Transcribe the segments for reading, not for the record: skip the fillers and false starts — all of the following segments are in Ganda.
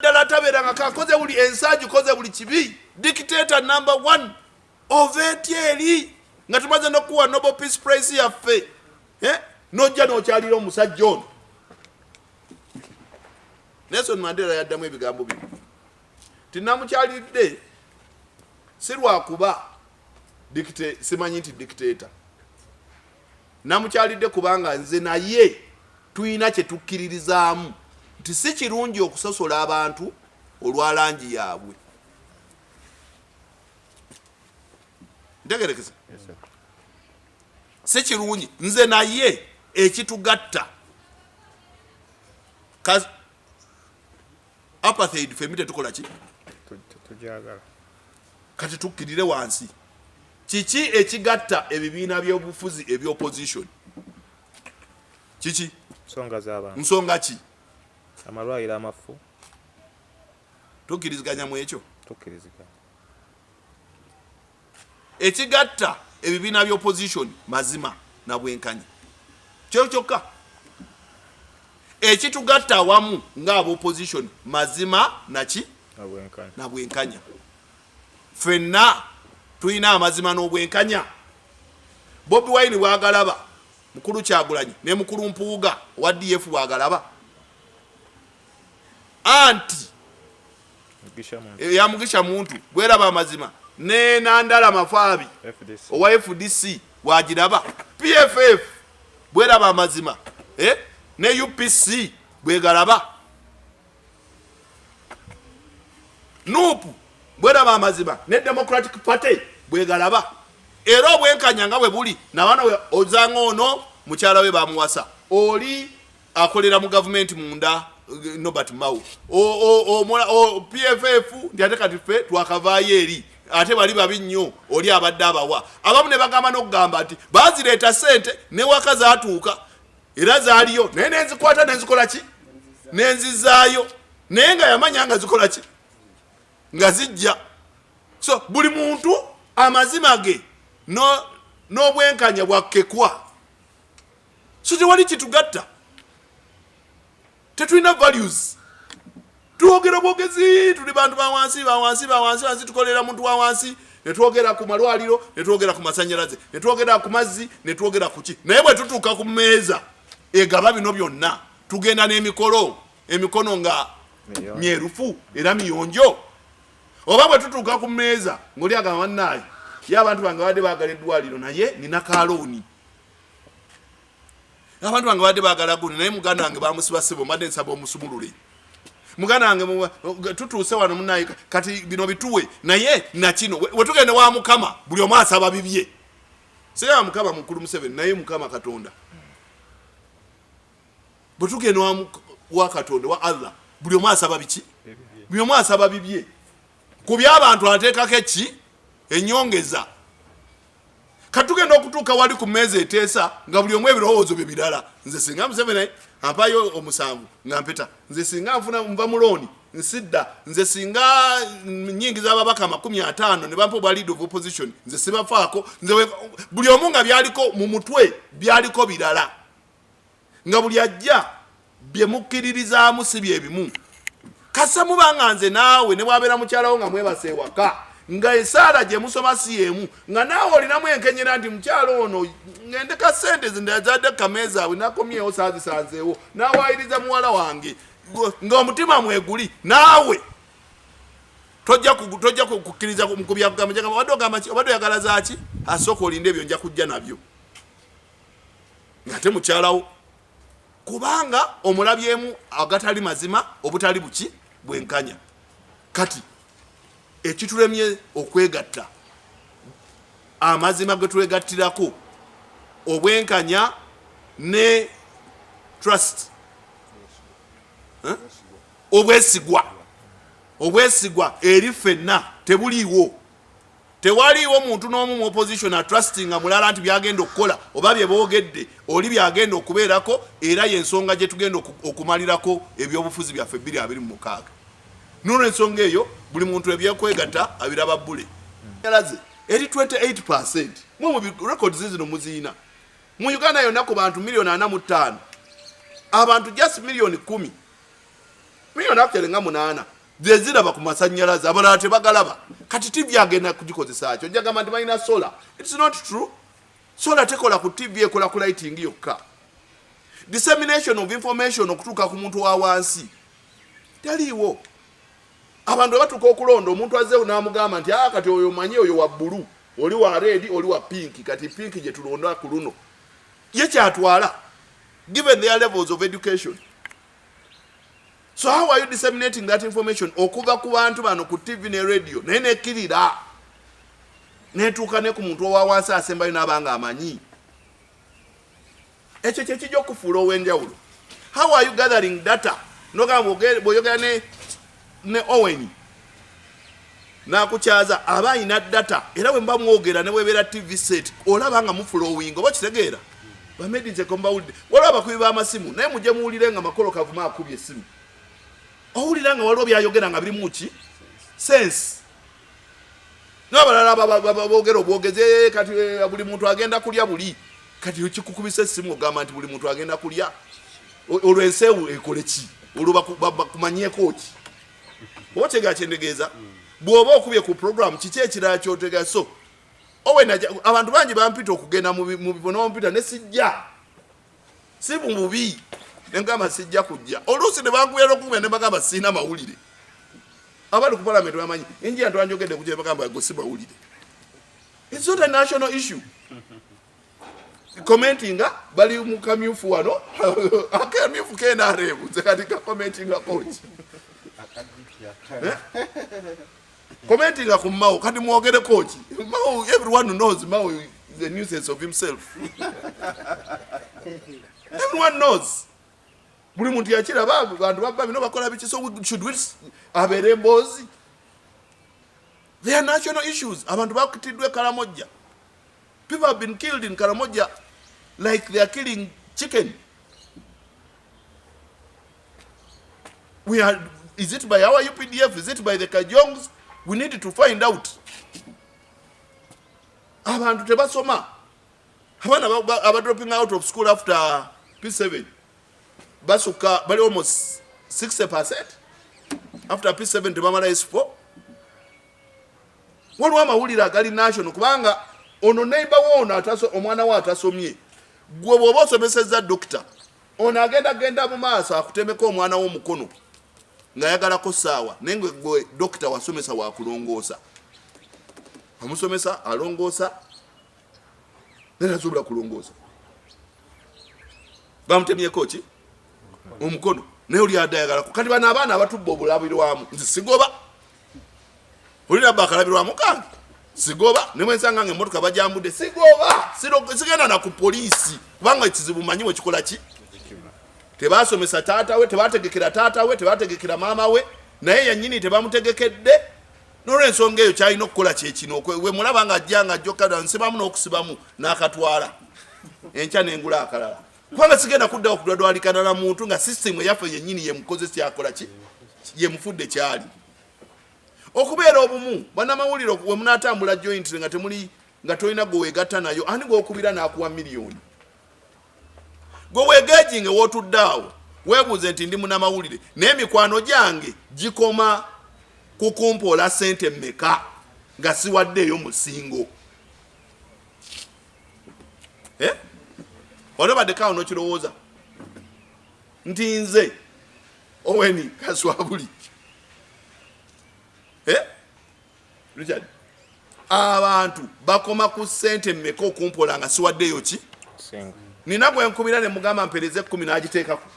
Ddala tabeerangako akoze buli ensi agikoze buli kibi. Dictator number one ova etya eri nga tumaze nokuwa Nobel Peace Prize yaffe, eh? Nojja nokyalira omusajja ono. Nelson Mandela yaddamu ebigambo bino tinamukyalidde si lwakuba simanyi nti dictator, namukyalidde kubanga nze naye tulina kye tukkiririzaamu nti si kirungi okusosola abantu olwa langi yaabwe. Ntegerekesa, si kirungi. Nze naye ekitugatta apartheid, fembi tetukola ki kati tukkirire wansi. Kiki ekigatta ebibiina by'obufuzi eby'opposition? Kiki? Nsonga z'abantu. Nsonga ki? Amalwaliro amafu. Tukkiriziganya mu ekyo? Tukkiriziganya. Ekigatta ebibiina by'opposition mazima na bwenkanya, kyo kyokka ekitugatta awamu ng'aba opposition, mazima naki? Na bwenkanya. Ffenna tulina amazima n'obwenkanya. Bobi Wine bwagalaba, mukulu Kyagulanyi ne mukulu Mpuuga owa DF bwagalaba, anti ya Mugisha Muntu bweraba amazima, ne Nandala Mafaabi owa FDC bwagiraba, PFF bweraba amazima, eh? Ne UPC bwegalaba, NUP bweraba amazima, ne Democratic Party bwegalaba. Era obwenkanya nga bwe buli nabano, ozanga ono mukyala we bamuwasa, oli akolera mu gavumenti munda, Norbert Mao, PFF nti ate kati ffe twakavaayo eri, ate bali babi nnyo, oli abadde abawa. Abamu ne bagamba n'okugamba nti bazireeta sente newaka zatuuka era zaaliyo, naye nenzikwata nenzikola ki, nenzizaayo, naye nga yamanya nga zikola ki, nga zijja. So buli muntu amazima ge n'obwenkanya bwakkekwa. So tewali kitugatta, tetulina values, twogera bwogezi, tuli bantu bawansi bawansi bawansi wansi, tukolera muntu wa wansi, netwogera ku malwaliro, netwogera ku masanyalaze, netwogera ku mazzi, netwogera ku ki, naye bwe tutuuka ku mmeeza egaba bino byonna, tugenda n'emikolo, emikono nga myerufu era miyonjo? Oba bwe tutuuka ku mmeeza ng'oli agamba, "Bannaaye, ye abantu bange babadde baagala eddwaliro, naye nina kalooni, abantu bange babadde baagala gundi, naye muganda wange bamusiba, ssebo, mbadde nsaba omusumulule muganda wange, tutuuse wano munaye, kati bino bituwe." Naye nakino wetugenda wa Mukama, buli omu asaba bibye. Sera Mukama mukulu Museveni, naye Mukama Katonda, bwe tugenda wa Katonda, wa Allah, buli omu asaba biki? Buli omu asaba bibye. Ku by'abantu ateekako eki? Enyongeza. Katugenda okutuuka wali ku mmeeza eteesa nga buli omu ebirowoozo bye birala. "Nze singa Museveni ampayo omusanvu nga mpeta, nze singa nfuna nva mu looni nsidda, nze singa nyingiza ababaka 50 ne bampa obwa leader of opposition, nze sibafaako, nze." Buli omu nga byaliko mu mutwe byaliko birala, nga buli ajja bye mukkiririzaamu si bye bimu. Kasa muba nga nze naawe ne bwabeera mukyalawo nga mwebasa ewaka, nga esaala gye musoma si emu, nga naawe olinamu enkenyera nti mukyalo ono ngendeka sente zindazadde kameeza awe nakomyewo saazisanzeewo, nawaayiriza muwala wange, ng'omutima mweguli, naawe tojja kukkiriza kubyagamba. Obadde ogamba ki? Obadde oyagala zaaki? Asooka olinde, ebyo nja kujja nabyo. Ng'ate mukyalawo kubanga omulabyemu agatali mazima, obutali buki, bwenkanya. Kati ekitulemye okwegatta, amazima ge twegattirako, obwenkanya ne trust, eh? Obwesigwa eri ffenna tebuliiwo. Tewaliiwo muntu n'omu mu opposition atrustinga mulala nti byagenda okukola oba bye boogedde oli byagenda okubeerako. Era yensonga gye tugenda okumalirako ebyobufuzi byaffe 2026. Nolwensonga eyo, buli muntu ebyekwegatta abiraba bbule laze eri 28%. Mwe mu records zino muziina, mu Uganda yonna ku bantu miliyoni 45, abantu just miliyoni 10. Miliyoni actually nga 8 zeziraba ku masanyalaze, abalala tebagalaba. Kati TV agenda kugikozesa kyo? Njagamba nti balina solar. It's not true. Solar tekola ku TV, ekola ku lighting yokka. Dissemination of information okutuuka ku muntu wa wansi taliiwo. Abantu bwe batuuka okulonda, omuntu azzeewo n'amugamba nti, "Ah, kati oyo manyi, oyo wa blue, oli wa red, oli wa pink, kati pink gye tulonda ku luno." Ye kyatwala, given their levels of education. So how are you disseminating that information okuva ku bantu bano ku TV ne radio, naye nekkirira netuuka ne ku muntu owa wansi asembayo n'abanga amanyi? Ekyo kyekijja okufuula ow'enjawulo. How are you gathering data? Nogamba bw'oyogera ne Owen n'akukyaza, aba ayina data, era bwe muba mwogera ne bwebeera TV set, olaba nga muflowing, oba kitegeera bamedizeko mbawulidde. Waliwo abakubi b'amasimu, naye mujje muwulire nga Makolo Kavuma akubye essimu, owulira nga waliwo byayogera nga birimu ki sense. N'abalala boogera obwogezi. Kati buli muntu agenda kulya buli kati kikukubisa essimu, ogamba nti buli muntu agenda kulya, olwo enseewu ekole ki? Olwo bakumanyeeko ki? Oba kyegera kyendegeeza, bw'oba okubye ku program, kiki ekirala kyotegera? So Owen, abantu bangi bampita okugenda mu bifo, nebampita ne sijja, si mu bubi, nengamba sijja kujja. Oluusi ne bankubira n'okukubira ne bagamba siina mawulire. Abali ku parliament bamanyi enjira ntwanjogedde ku bagamba go si mawulire. It's not a national issue. Commentinga bali mu kamyufu wano, akamyufu KNRM, nze kati kakomentinga koki? Eh? Commentinga ku Mao, kati mwogere koki? Mao, everyone knows Mao is a nuisance of himself. Everyone knows, buli muntu yakiraba. Bantu babba bino, bakola biki, so should we abeere emboozi? They are national issues. Abantu bakutiddwa e Karamojja. People have been killed in Karamoja like they are killing chicken. We are, is it by our UPDF? Is it by the Kajongs? We need to find out. Abantu tebasoma, abaana aba dropping out of school after P7 basuka, bali almost 60%. After P7 tebamala S4. Waliwo amawulire agali national, kubanga ono neighbor wo ono omwana we atasomye, gwe bw'oba osomesezza dokita, ono agenda genda mu maaso akutemeko omwana w'omukono ng'ayagalako saawa, naye nga gwe dokita wasomesa wakulongoosa, amusomesa alongoosa, naye tasobola kulongoosa, bamutemyeko ki omukono, naye oli adde ayagalako. Kati bano abaana abatubba obulabirwamu, nze sigoba, oliraba akalabirwamu kange, sigoba. Nemwensanga nga emotoka bajambudde, sigoba. Sigenda na ku poliisi, kubanga ekizibu manyi wekikola ki. Tebasomesa taata we, tebategekera taata we, tebategekera maama we, naye yennyini tebamutegekedde. Nolwensonga eyo kyalina okukola kyekino. We mulaba nga ajja nga ajja nsibamu n'okusibamu n'akatwala, enkya nengula akalala, kubanga sigenda kuddawo kudwadwalikana na muntu nga sisitemu eyaffe yennyini yemukozesa, yakola ki, yemufudde kyali. Okubeera obumu, bannamawulire, we munaatambula joint nga temuli, nga tolina gwe weegatta nayo, ani gwokubira n'akuwa miliyoni? Gwe weegejinge wootudde awo, weebuuze nti ndi munamawulire, naye emikwano gyange gikoma kukumpoola sente mmeka nga siwaddeeyo musingo? Eh? Wali obaddeko awo n'okirowooza nti nze Oweni Kaswabuli, eh? Richard, abantu bakoma ku sente mmeka okumpola nga siwaddeeyo ki? Singa. Nina gwe nkubira ne mugamba mpereze 10, n'agiteekako.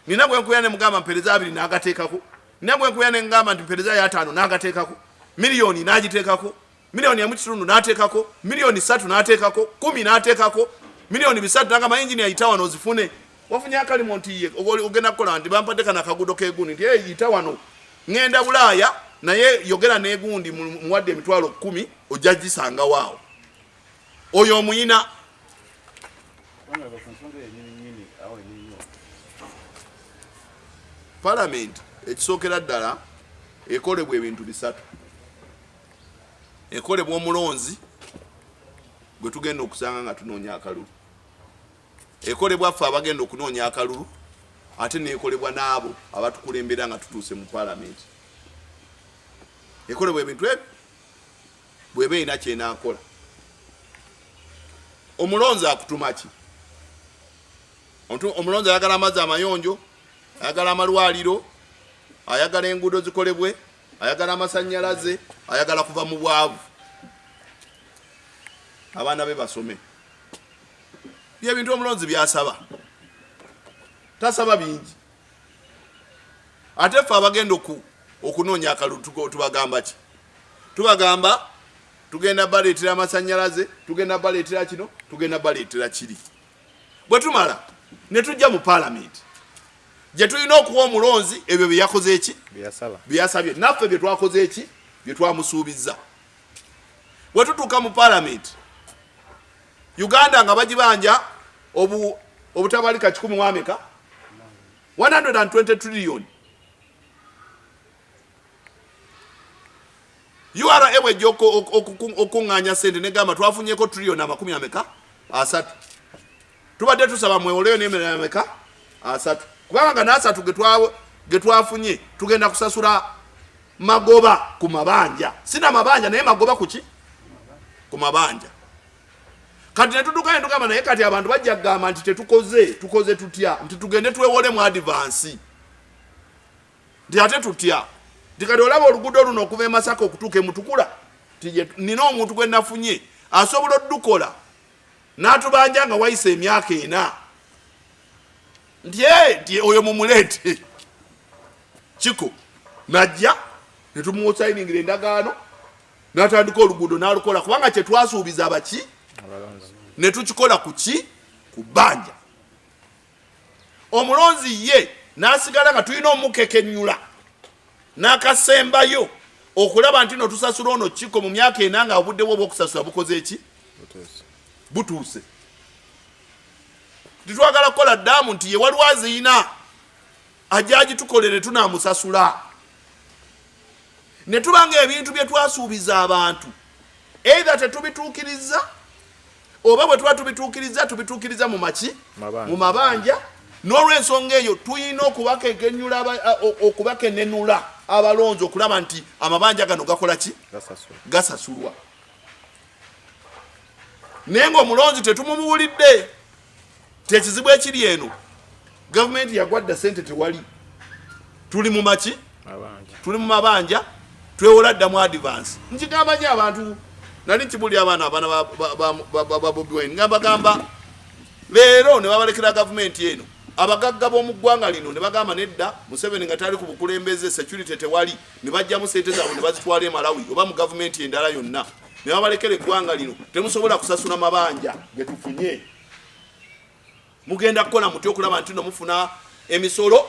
Nina gwe nkubira ne mugamba mpereze 20, n'agateekako. Nina gwe nkubira ne ngamba nti mpereze 50, n'agateekako. Miliyoni n'agiteekako, 1.5 miliyoni n'ateekako, 3 miliyoni n'ateekako, 10 n'ateekako, 3 miliyoni, n'agamba engineer yita wano ozifune. Wafunye akalimo nti ye ogenda kukola nti bampadde kano akagudo k'egundi nti, "Hey, yita wano, ŋŋenda Bulaaya, naye yogera n'egundi, muwadde 10,000, ojja gisangawo awo." Oyo omuyina. Honorable, ku nsonga yennyini nnyini awo yennyini. Palamenti ekisookera ddala ekolebwa ebintu bisatu. Ekolebwa omulonzi gwe tugenda okusanga nga tunoonya akalulu, ekolebwa ffe abagenda okunoonya akalulu. Ate nekolebwa n'abo abatukulembera nga tutuuse mu palamenti. Ekolebwa ebintu ebyo bweba erina kyenaakola. Omulonzi akutuma ki? Omulonzi ayagala amazzi amayonjo, ayagala amalwaliro, ayagala enguudo zikolebwe, ayagala amasannyalaze, ayagala kuva mu bwavu, abaana be basome. Byebintu omulonzi byasaba, tasaba bingi. Ate ffe abagenda okunoonya akalulu tubagamba ki? Tubagamba tugenda baleetera amasannyalaze, tugenda baleetera kino, tugenda baleetera kiri. Bwe tumala ne tujja mu paalamenti gye tulina okuwa omulonzi ebyo bye yakoze eki bye yasabye, naffe bye twakoze eki bye twamusuubizza. Bwe tutuuka mu paalamenti, Uganda nga bagibanja obutabalika kikumi wameka 120 trillion. URA bwejja okukuŋŋaanya sente negamba twafunyeko trillion amakumi ameka asatu, tubadde tusaba mwewoleyo n'emirala ameka asatu, kubanga nga n'asatu ge twafunye tugenda kusasula magoba ku mabanja, sina mabanja naye magoba kuki ku mabanja. Kati netuduka netugamba naye kati abantu bajja kugamba nti tetukoze, tukoze tutya nti tugende twewole mu advance, nti ate tutya nti kati olaba oluguudo luno okuva e Masaka okutuuka e Mutukula, nti nina omuntu gwe nafunye asobola odukola n'atubanja nga wayise emyaka ena, nti nti oyo mumuleete kiko najja netumusayiningira endagaano n'atandika oluguudo n'alukola, kubanga kye twasuubiza abaki ne tukikola ku ki ku bbanja. Omulonzi ye n'asigala nga tulina omukekenyula n'akasembayo okulaba nti no tusasula ono kiko mu myaka ena nga obudde bwe obw'okusasula bukoze eki butuuse. Titwagala kukola ddaamu nti ye waliwo aziyina ajja agitukolere tunaamusasula. Ne tuba nga ebintu bye twasuubiza abantu either tetubituukiriza, oba bwe tuba tubituukiriza tubituukiriza mu maki mu mabanja. N'olw'ensonga eyo tulina okubakenenula abalonzi okulaba nti amabanja gano gakola ki gasasulwa. Naye ng'omulonzi tetumumuwulidde ti ekizibu ekiri eno gavumenti yagwadda sente tewali, tuli mu maki tuli mu mabanja, twewola dda mu advance. Nkigamba nyo abantu, nali nkibulira abaana ba Bobi Wine nga mbagamba leero ne babalekera gavumenti eno abagagga b'omu ggwanga lino ne bagamba nedda, Museveni nga tali ku bukulembeze security tewali, ne bajjamu sente zaabwe ne bazitwala e Malawi oba mu gavumenti endala yonna ne babalekera eggwanga lino. Temusobola kusasula mabanja ge tufunye, mugenda kukola mutya okulaba nti no mufuna emisolo?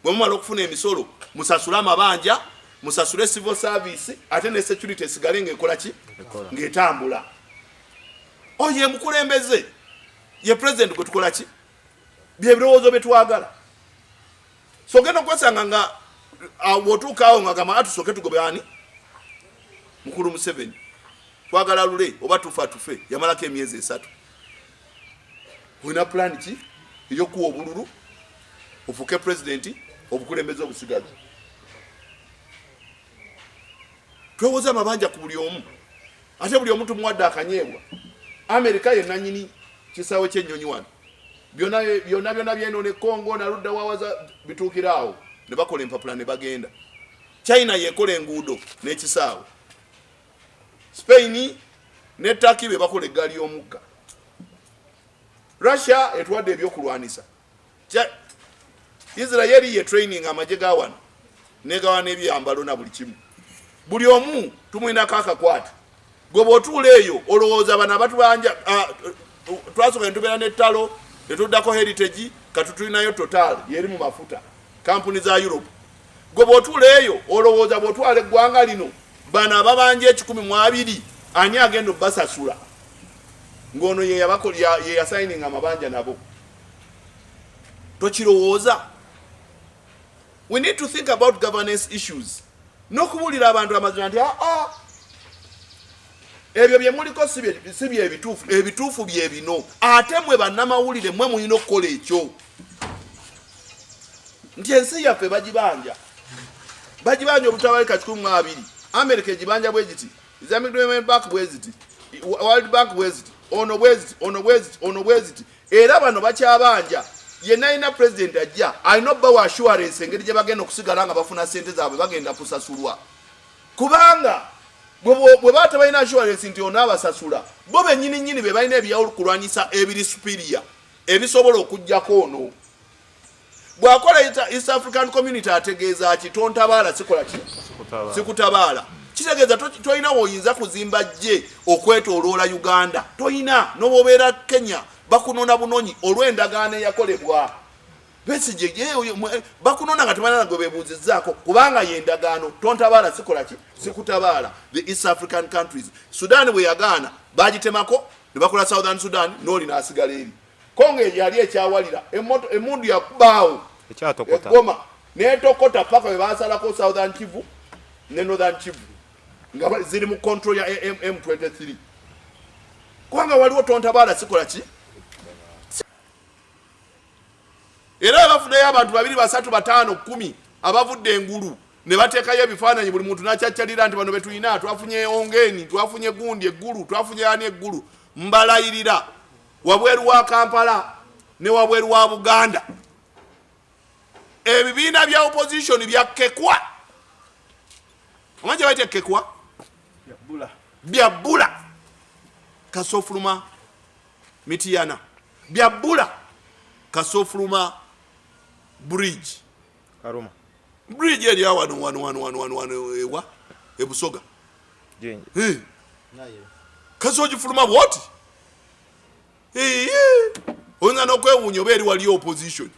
Bwe mumala okufuna emisolo musasule amabanja, musasule civil service, ate ne security esigale ng'ekola ki ng'etambula. Oyo ye mukulembeze, ye president gwe tukola ki, bye birowoozo bye twagala. So ogenda okwesanga nga bw'otuuka awo nga gamba tusooke tugobe ani mukulu Museveni, twagala lule oba tufa tufe. Yamalako emyezi esatu. Olina pulaani ki ey'okuwa obululu ofuuke pulezidenti obukulembeze obusigazi? Twewoza amabanja ku buli omu, ate buli omu tumuwadde akanyeebwa. Amerika ye nanyini kisaawe ky'ennyonyi wano, byonna byonna byonna byenoona e Congo naludda wawaza bituukira awo ne bakola empapula ne bagenda. China yekola enguudo n'ekisaawe, Spain ne Turkey be bakola eggaali y'omukka, Russia etwadde ebyokulwanisa, Israeli ye training amagye ga wano negawa n'ebyambalo na buli kimu. Buli omu tumwinako akakwate. Gwe bw'otuula eyo olowooza bano abatubanja, twasooka ne tubeera n'ettalo ne tuddako Heritage, kati tulinayo Total yeri mu mafuta, kampuni za Europe. Gwe bw'otuula eyo olowooza bw'otwala eggwanga lino bano ababanja 120 ani agenda obbasasula, ng'ono ye yasayininga amabanja nabo? Tokirowooza. We need to think about governance issues n'okubuulira abantu amazima nti aa Ebyo bye muliko si bye bituufu, ebituufu bye bino. Ate mwe bannamawulire mwe mulina okukola ekyo nti ensi yaffe bagibanja, bagibanja obutabalika 120. America egibanja bwe giti, Islamic Development Bank bwe ziti, World Bank bwe ziti, ono bwe ziti, ono bwe ziti, ono bwe ziti. Era bano bakyabanja. Yenna alina president ajja alina obbawa assurance engeri gye bagenda okusigala nga bafuna sente zaabwe, bagenda kusasulwa, kubanga bwe baba tebalina assurance nti onaabasasula, bo bennyini nnyini be balina ebyakulwanyisa ebiri superior ebisobola okugjako ono. Bw'akola East African Community ategeeza ki? Tontabaala, sikola ki? Sikutabaala. Kitegeeza tolina woyinza kuzimba ggye okwetooloola Uganda, toyina. N'obobeera Kenya bakunona bunonyi olw'endagaano eyakolebwa Besigye, bakunona nga tebalina gwe bebuuzizzaako, kubanga yendagaano, tontabaala sikola ki? Sikutabaala. The East African countries, Sudan bwe yagaana bagitemako ne bakola Southern Sudan, n'oli n'asigala eri. Kongo yali ekyawalira emundu yakubaawo egoma netokota paka we basalako Southern Kivu ne Northern Kivu nga ziri mu control ya M23, kubanga waliwo tontabaala sikola ki. Era bafunayo abantu 2, 3, 5, 10 abavudde engulu ne bateekayo ebifaananyi, buli muntu n'akyaccalira nti bano betulina, twafunye ongeni, twafunye gundi eggulu, twafunye ani eggulu. Mbalayirira, wabweru wa Kampala ne wabweru wa Buganda ebibiina bya opposition byakkekwa. Omanyi kye bayita ekkekwa? Byabbula. Kasofuluma Mitiyana byabbula, kasofuluma bridge. Karuma. Bridge eri wano wano wano wano wano wano ewa ebusoga kasi ogifuluma bwoti oyinza n'okwewuunya oba eri waliyo opposition.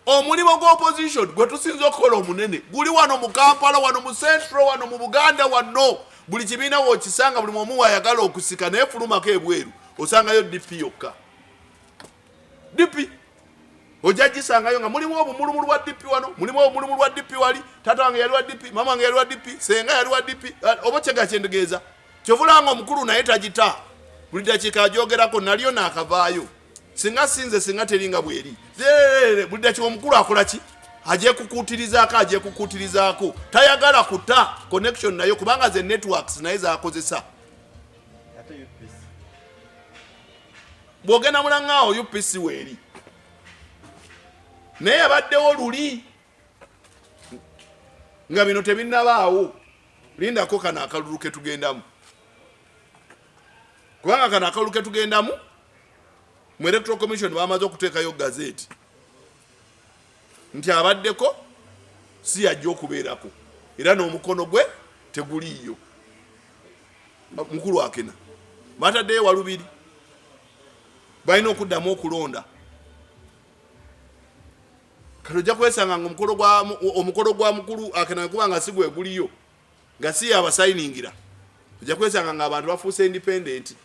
Omulimu gwa opposition gwe tusinza okukola omunene guli wano mu Kampala, wano mu Central, wano mu Buganda wano. Buli kibiina wokisanga, buli mwomu wayagala okusika, naye fulumako ebweru osangayo DP yokka. DP ojja gisangayo nga mulimu obumulumulu bwa DP wano, mulimu obumulumulu bwa DP wali. Taata wange yali wa DP, mama wange yali wa DP, senga yali wa DP. Oba kyega kyendegeeza kyovulanga omukulu naye tagita, buli dakiika ajogerako nalyo naakavaayo, singa sinze singa teringa bweri. Buli dakiika omukulu akola ki? Ajekukuutirizaako, ajekukuutirizaako, tayagala kuta connection nayo, kubanga ze networks naye zakozesa. Bw'ogenda mulangaawo UPC weeri, naye yabaddewo luli nga bino tebinnabaawo. Lindako kano akalulu ketugendamu, kubanga kano akalulu ketugendamu mu Electoral Commission bamaze okuteekayo gazeeti nti abaddeko si yajja okubeerako, era n'omukono gwe teguliiyo. Mukulu Akena bataddeyo Walubiri, balina okuddamu okulonda. Kati ojja kwesanga nga omukolo gwa mukulu Akena kuba nga si gwe guliyo, nga si yabasayiningira, ojja kwesanga nga abantu bafuuse independent.